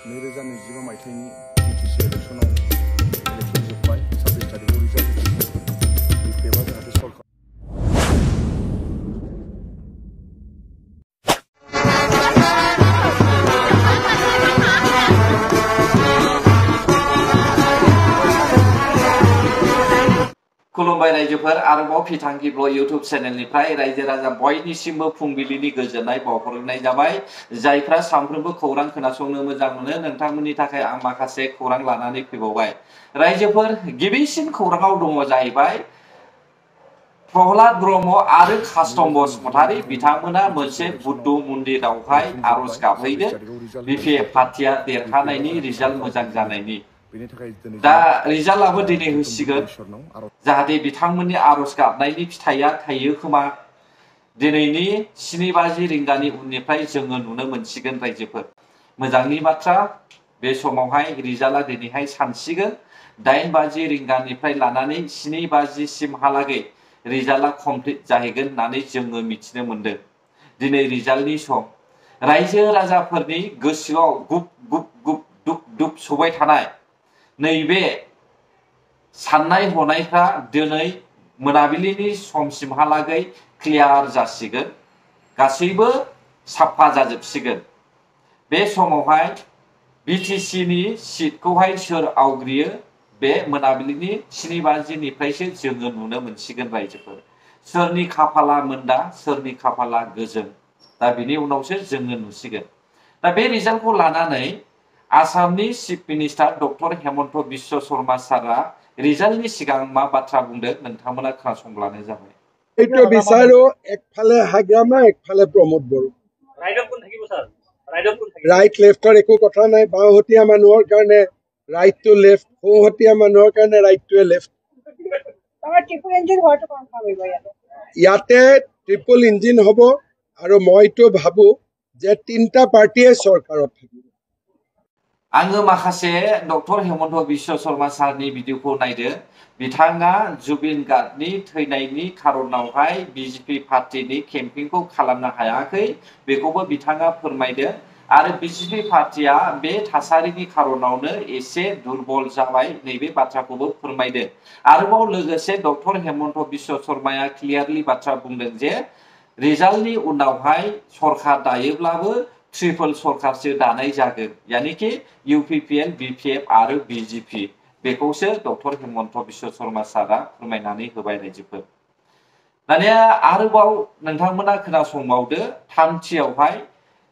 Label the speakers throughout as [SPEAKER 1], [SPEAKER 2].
[SPEAKER 1] 2025 मायथाइनि BTC इलेक्सनाव election जोब्बाय 26 तारिखआव result होगोन BPF जाहाथे सरकार
[SPEAKER 2] खुलुमबाय रायजोफोर आरोबाव फिथांखि ब्लग इउट्यूब चेनेलनिफ्राय रायजो राजा बयनिसिमबो फुंबिलिनि गोजोननाय बावहरनाय जाबाय जायफ्रा सानफ्रोमबो खौरां खोनासंनो मोजां मोनो नोंथांमोननि थाखाय आं माखासे खौरां लानानै फैबावबाय रायजोफोर गिबिसिन खौराङाव दङ जाहैबाय प्रहलाद ब्रह्म आरो कास्टम बसुमतारी बिथांमोना मोनसे बुद्ध मन्दिरावहाय आरज गाबहैदों BPF पार्टिया देरहानायनि रिजाल्ट मोजां जानायनि दा रिजाल्टआबो दिनै होसिगोन जाहाथे बिथांमोननि आरज गाबनायनि फिथाइया थायो खोमा दिनैनि 7:50 रिंगानि उननिफ्राय जोङो नुनो मोनसिगोन रायजोफोर मोजांनि बाथ्रा बे समावहाय रिजाल्टआ दिनैहाय सानसिगोन 8:50 रिंगानिफ्राय लानानै 7:50 सिमहालागै रिजाल्टआ कमप्लिट जाहैगोन होननानै जोङो मिथिनो मोनदों दिनै रिजाल्टनि सम रायजो राजाफोरनि गोसोआव गुप गुप गुप दुब दुब सौबाय थानाय नैबे साननाय हनायफ्रा दिनै मोनाबिलिनि समसिमहालागै क्लियार जासिगोन गासैबो साफा जाजोबसिगोन बे समावहाय BTC नि सिटखौहाय सोर आवग्रियो बे मोनाबिलिनि 7:50 निफ्रायसो जोङो नुनो मोनसिगोन रायजोफोर सोरनि खाफाला मोनदा सोरनि खाफाला गोजों दा बिनि उनावसो जोङो नुसिगोन दा बे रिजाल्टखौ लानानै आसामनि chief minister doctor Hemant Biswa Sharma सारा रिजाल्टनि सिगां मा बाथ्रा बुंदों नोंथांमोना खोनासंब्लानो जाबाय
[SPEAKER 3] এইটো বিচাৰো একফালে হাগ্ৰামা একফালে প্ৰমোদ বড়ো
[SPEAKER 4] ৰাইডৰ কোন থাকিব স্যাৰ ৰাইডৰ কোন থাকিব
[SPEAKER 3] ৰাইট লেফটৰ একো কথা নাই বাওহতীয়া মানুহৰ কাৰণে ৰাইট টু লেফট সোঁহতীয়া মানুহৰ কাৰণে ৰাইট টু লেফট
[SPEAKER 5] আমাৰ ট্ৰিপল ইঞ্জিন হোৱাটো কনফাৰ্ম হ'ব
[SPEAKER 3] ইয়াতে ট্ৰিপল ইঞ্জিন হ'ব আৰু মইতো ভাবো যে তিনটা পাৰ্টিয়ে চৰকাৰত থাকিব
[SPEAKER 2] आङो माखासे डक्टर हेमन्त बिश्व शर्मा सारनि भिडिअखौ नायदों बिथाङा जुबिन गार्गनि थैनायनि खारनावहाय BJP पार्टिनि केम्पिंखौ खालामनो हायाखै बेखौबो बिथाङा फोरमायदों आरो BJP पार्टिया बे थासारिनि खारनावनो एसे दुर्बल जाबाय नैबे बाथ्राखौबो फोरमायदों आरोबाव लोगोसे डक्टर हेमन्त बिश्व शर्माया क्लियारलि बाथ्रा बुंदों जे रिजाल्टनि उनावहाय सरकार दायोब्लाबो ट्रिपल सरकारसो दानाय जागोन यानी कि UPPL BPF आरो BJP बेखौसो डक्टर हेमन्त बिश्व शर्मा सारा फोरमायनानै होबाय रायजोफोर दानिया आरोबाव नोंथांमोना खोनासंबावदो थामथियावहाय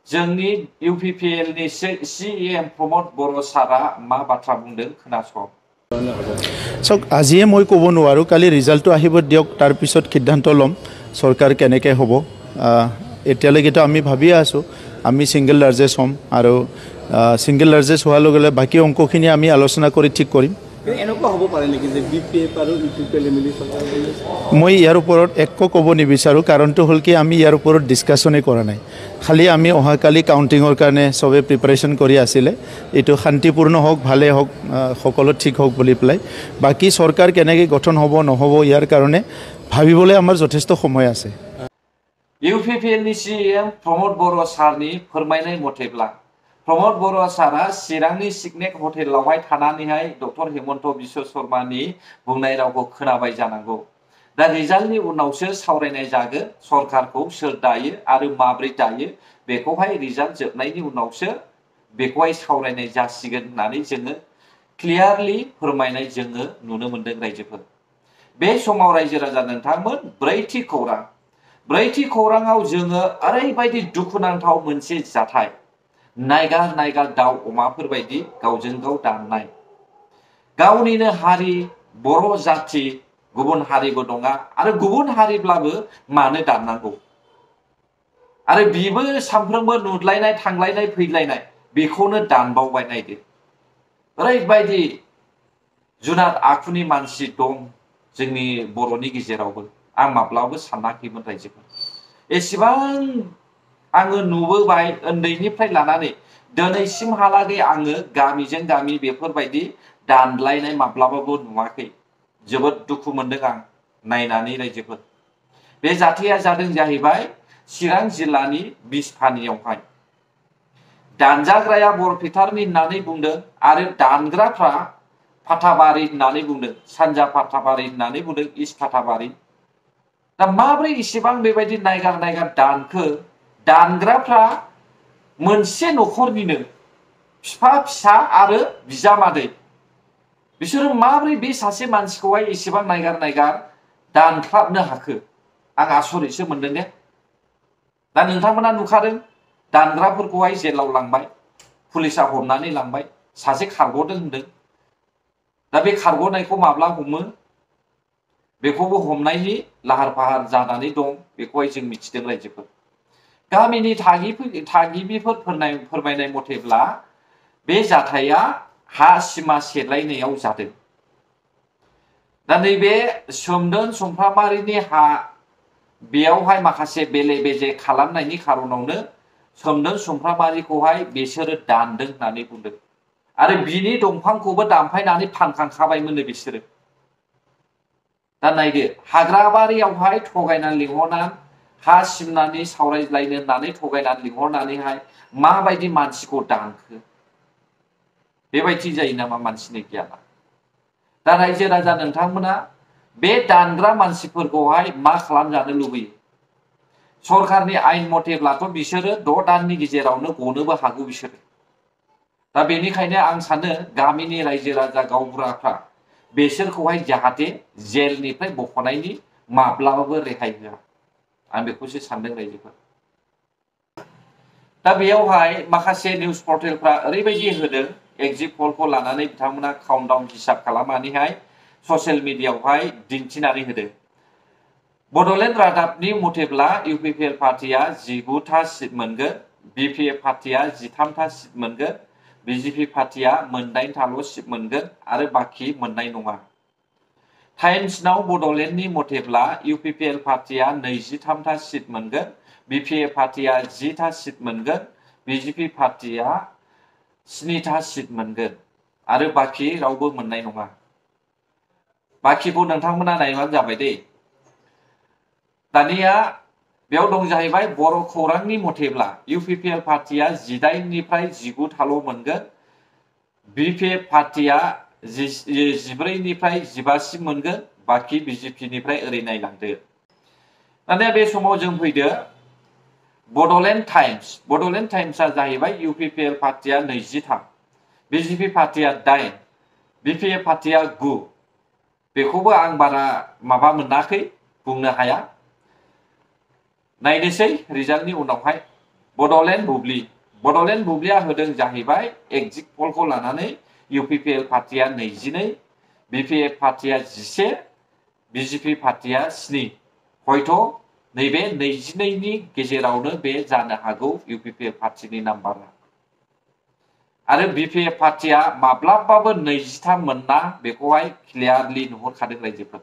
[SPEAKER 2] जोंनि UPPL नि CEM प्रमोद बर' सारा मा बाथ्रा बुंदों खोनासं
[SPEAKER 6] सक आजिए মই ক'ব নোৱাৰো কালি ৰিজাল্টটো আহিব দিয়ক তাৰ পিছত সিদ্ধান্ত লম सरकार केनेके হ'ব এতিয়ালৈকেতো আমি ভাবি আছো আমি সিঙ্গল লার্জেস্ট হম আৰু সিঙ্গল লার্জেস্ট হোৱাৰ লগে লগে বাকি অংকখিনি আমি আলোচনা কৰি ঠিক কৰিম
[SPEAKER 4] এনেকুৱা হ'ব পাৰে নেকি যে BPF আৰু UPPL মিলি চৰকাৰ
[SPEAKER 6] মই ইয়াৰ ওপৰত একো ক'ব নিবিচাৰো কাৰণটো হ'ল কি আমি ইয়াৰ ওপৰত ডিসকাশনে কৰা নাই খালি আমি অহাকালি কাউন্টিংৰ কাৰণে সবে প্ৰিপাৰেচন কৰি আছিলে এটো শান্তিপূৰ্ণ হোক ভালে হোক সকলো ঠিক হোক বুলি প্লাই বাকি सरकार কেনেকে গঠন হ'ব নহব ইয়াৰ কাৰণে ভাবিবলৈ আমাৰ যথেষ্ট সময় আছে
[SPEAKER 2] UPPL नि CEM प्रमोद बर' सारनि फोरमायनाय मथेब्ला प्रमोद बर' सारा चिरांनि सिगनेक हटेलावहाय थानानैहाय डक्टर हेमन्त बिश्व शर्मानि बुंनाय रावखौ खोनाबाय जानांगौ दा रिजाल्टनि उनावसो सावरायनाय जागोन सरकारखौ सोर दायो आरो माब्रै दायो बेखौहाय रिजाल्ट जोबनायनि उनावसो बेखौहाय सावरायनाय जासिगोन होननानै जोङो क्लियारलि फोरमायनाय जोङो नुनो मोनदों रायजोफोर बे समाव रायजो राजा नोंथांमोन ब्रैथि खौराङाव जोङो ओरैबायदि दुखुनांथाव मोनसे जाथाय नायगार दाउ अमाफोर बायदि गावजों गाव दाननाय गावनिनो हारि बर' जाति गुबुन हारिबो दङा आरो गुबुन हारिब्लाबो मानो दाननांगौ आरो बिबो सामफ्रोमबो नुदलायनाय थांलायनाय फैलायनाय बेखौनो दानबावबाय नायदो ओरैबायदि जुनाद आखुनि मानसि दं जोंनि बर'नि गेजेरावबो आं माब्लाबो सानाखैमोन रायजोफोर एसेबां आङो नुबोबाय उन्दैनिफ्राय लानानै दिनैसिमहालागै आङो गामिजों गामि बेफोरबायदि दानलायनाय माब्लाबाबो नुवाखै जोबोद दुखु मोनदों आं नायनानै रायजोफोर बे जाथाया जादों जाहैबाय चिरां जिल्लानि बिसफानियावहाय दानजाग्राया बरपेटानि होननानै बुंदों आरो दानग्राफ्रा फाथाबारि होननानै बुंदों, सानजा फाथाबारि होननानै बुंदों, इस्ट फाथाबारि। दा माब्रै इसेबां बेबायदि नायगार नायगार दानखो? दानग्राफ्रा मोनसे न'खरनिनो बिफा फिसा आरो बिजामादै, बिसोरो माब्रै बे सासे मानसिखौहाय इसेबां नायगार नायगार दानख्लाबनो हाखो? आं आसरितसो मोनदों दे। दा नोंथांमोना नुखादों, दानग्राफोरखौहाय जेलाव लांबाय, पुलिसा हमनानै लांबाय, सासे खारग'दों होनदों। दा बे खारग'नायखौ माब्ला हमो बेखौबो हमनायनि लाहार फाहार जानानै दं, बेखौहाय जों मिथिदों रायजोफोर। गामिनि थागिबिफोर फोरमायनाय मथेब्ला बे जाथाया हा सिमा सेलायनायाव जादों। दा नैबे सोमदोन सुमफ्रामारिनि हा, बेयावहाय माखासे बेले बेजे खालामनायनि खारनावनो सोमदोन सुमफ्रामारिखौहाय बिसोरो दानदों होननानै बुंदों। आरो बिनि दंफांखौबो दानफायनानै फानखांखाबायमोननो बिसोरो। दा नायदो, हाग्राबारियावहाय थगायनानै लिंहरनानै हा सिमनानै सावरायलायनो होननानै थगायनानै लिंहरनानैहाय माबायदि मानसिखौ दानखो? बेबायदि जायो नामा मानसिनि गियाना? दा रायजो राजा नोंथांमोना बे दानग्रा मानसिफोरखौहाय मा खालामजानो लुबैयो? सरकारनि आयेन मथेब्लाथ' बिसोरो 6 दाननि गेजेरावनो गनोबो हागौ बिसोरो। दा बेनिखायनो आं सानो गामिनि रायजो राजा गावबुराफ्रा बेसोरखौहाय जाहाथे जेलनिफ्राय बख'नायनि माब्लाबाबो रेहाय होआ, आं बेखौसो सानदों रायजोफोर। दा बेयावहाय माखासे निउस पर्टेलफ्रा ओरैबायदि होदों, एग्जिट पलखौ लानानै बिथांमोना काउन्टडाउन हिसाब खालामनानैहाय ससियेल मिडियायावहाय दिन्थिनानै होदों। बड'लेण्ड रादाबनि मथेब्ला इउपिपिएल पार्टिया 19टा सिट मोनगोन, बिपिएफ पार्टिया 13टा सिट मोनगोन, बिजेपि पार्टिया 8टाल' सिट मोनगोन आरो बाखि मोननाय नङा। टाइम्सनाव बड'लेण्डनि मथेब्ला इउपिपिएल पार्टिया 23टा सिट मोनगोन, बिपिएफ पार्टिया 10टा सिट मोनगोन, बिजेपि पार्टिया 7टा सिट मोनगोन आरो बाखि रावबो मोननाय नङा। बाखिखौ नोंथांमोना नायबानो जाबाय दे। दानिया बेयाव दं जाहैबाय बर' खौरांनि मथेब्ला इउपिपिएल पार्टिया 18निफ्राय 19टाल' मोनगोन, बिपिएफ पार्टिया 14निफ्राय 15सिम मोनगोन, बाखि बिजेपिनिफ्राय ओरै नायलांदो। दानिया बे समाव जों फैदो बड'लेण्ड टाइम्स। बड'लेण्ड टाइम्सआ जाहैबाय इउपिपिएल पार्टिया 20था, बिजेपि पार्टिया 8, बिपिएफ पार्टिया 9। बेखौबो आं बारा माबा मोनाखै, बुंनो हाया। नायनोसै रिजाल्टनि उनावहाय। बड'लेण्ड बुब्लिया होदों जाहैबाय एग्जिट पलखौ लानानै इउपिपिएल पार्टिया 22, बिपिएफ पार्टिया 11, बिजेपि पार्टिया 7। हयथ' नैबे 22नि गेजेरावनो बे जानो हागौ इउपिपिएल पार्टिनि नाम्बारा। आरो बिपिएफ पार्टिया माब्लाबाबो 20था मोनना, बेखौहाय क्लियारलि नुहुरखादों रायजोफोर।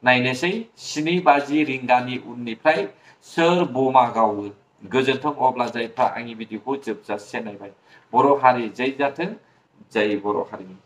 [SPEAKER 2] नायनोसै 7:50 रिंगानि उननिफ्राय सोर बमा गावो। गोजोन्थों अब्ला जायफ्रा आंनि भिडिअखौ जोबजासे नायबाय। बर' हारि जै जाथों, जय बर' हारिनि।